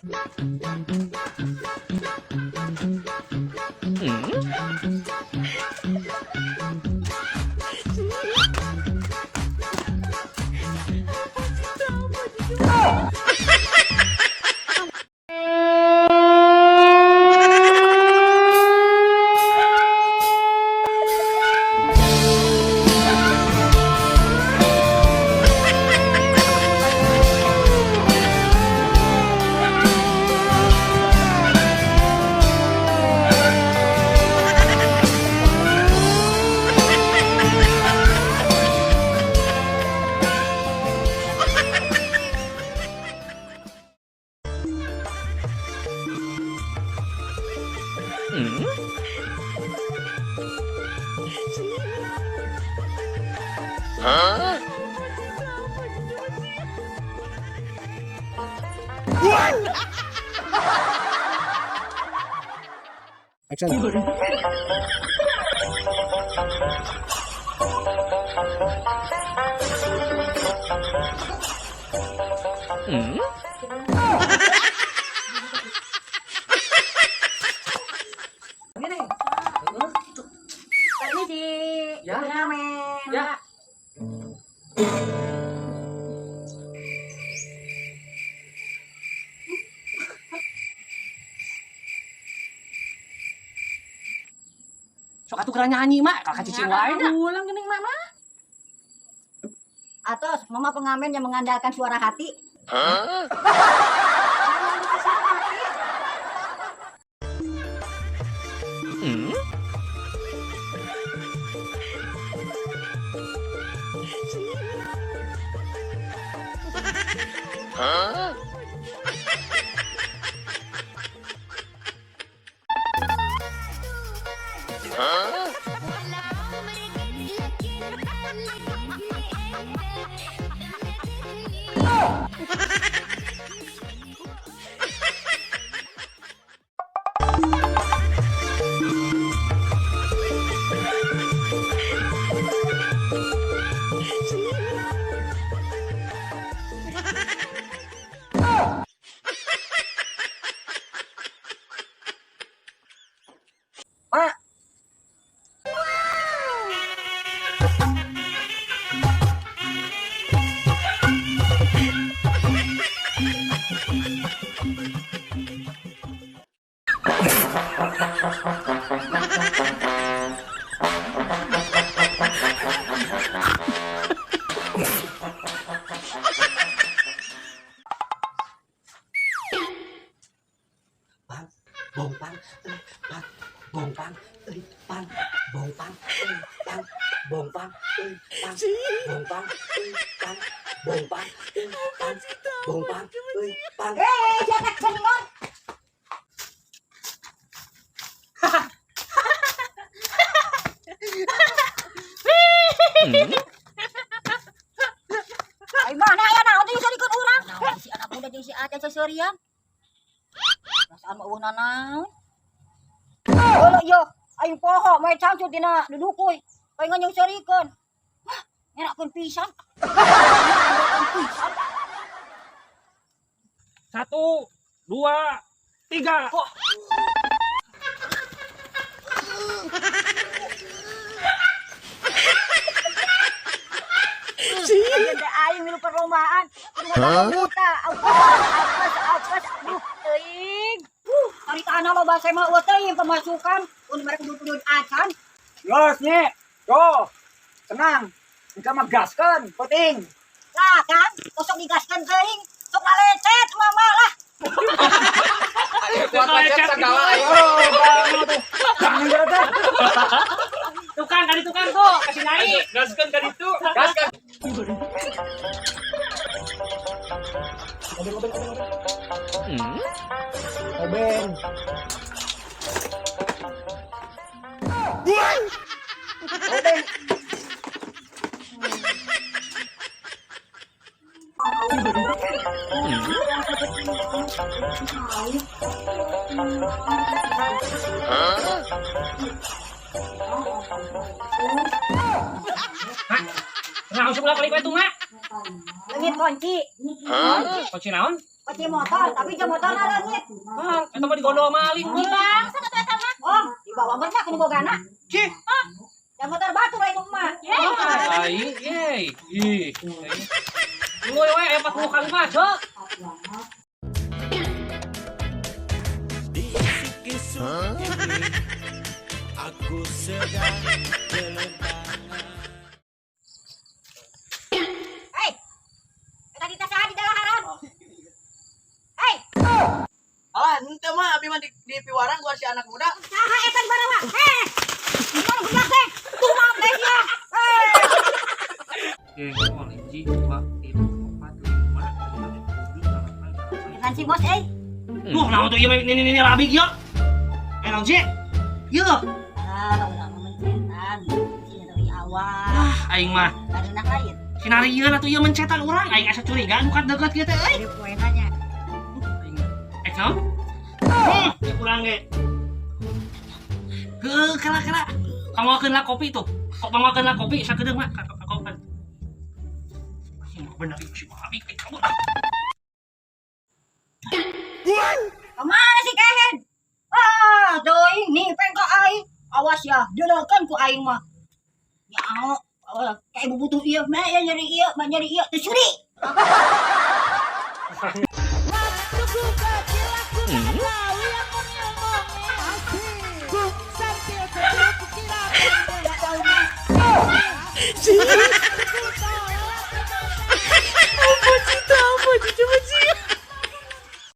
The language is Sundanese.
Action. Permisi. Ya. Ngamen. Ya. Sok atuh keur nyanyi mak, kalau cicing wae dah. Ulang geuning mama. Atos, mama pengamen yang mengandalkan suara hati. Pak. Pang, bong pang, eh, pang, bong pang, eh, pang, bong pang, eh, pang, bong pang, eh, pang, bong pang, eh, pang, bong pang, eh, pang, bong pang, eh, pang. Eh, siapa ceningon? Ay, mana ya naon teh sarikeun urang? Naon si anak muda jeung si Aca seserian? Perasaan mah eueuh nanaon. Heuh yo, aing poho mae cangcut dina dudukuy. Aing ngan sarikeun. Wah, ngerakeun pisan. Ngerakeun pisan. Satu, dua, tiga. Kok Gede aing milu perlombaan. Kudu buta. Awas, awas, aduh, teuing. Tarik tanah loba saya mah eueuh teuing pemasukan. Mun mereka kudu acan. Los nye, tuh, tenang. Engke mah gaskeun, penting. Lah kan, tosok digaskeun teuing. Sok lalecet mama lah. Kuat lecet segala. Oh, banget tuh. Jangan geura teh. Tukang kali tukang tuh, kasih naik. Gaskeun ka ditu. Gaskeun. Obeng, obeng, obeng, obeng. Obeng. Obeng. Nah, langsung ulah kali itu mak. Leungit kunci. Kunci naon? Kunci motor, tapi jam motorna leungit. Ah, eta mah digondol maling. Di bangsa atuh eta mah. Oh, dibawa bener ku nu bogana. Cih. Jam motor batu lain nu emak. Aing, yey. Ih. Lu we aya 40 kali mah, Cok. Aku sedang gelembangan. Hei. Eta kita saha di dalaharan? Hei, Alah, henteu mah abi mah di piwarang gua si anak muda. saha eta di barawa? Hei. Gimana budak teh? Tumang teh sia. Hei. Eh, 0, 1, 2, 3, 4, 5, 6, 7, 8, 9. Dengan si bos euy. Duh, naon tuh ieu ini rabik ieu? Eh, naon sih? Ieu. Ah, urang mah mencetan. Si dari awal. Ah, aing mah Karena lain. sinarieun atuh ieu mencetan urang, aing asa curiga nu deukeut kieu teh euy. Dari poe nanya. Aing mah. Eh, naon? Ya urang ge. Heuh, kela kela. Pangokeun lah kopi tuh. Kok pangokeun lah kopi sakedeung mah kakopan. Bener ieu si Abi kamu. Kemana si Kehen? Ah, doi, nih pengkok aing. Awas ya, delekan ku aing mah. Ya, kayak ibu butuh iya, mah ya nyari iya, mah nyari iya, teu suri.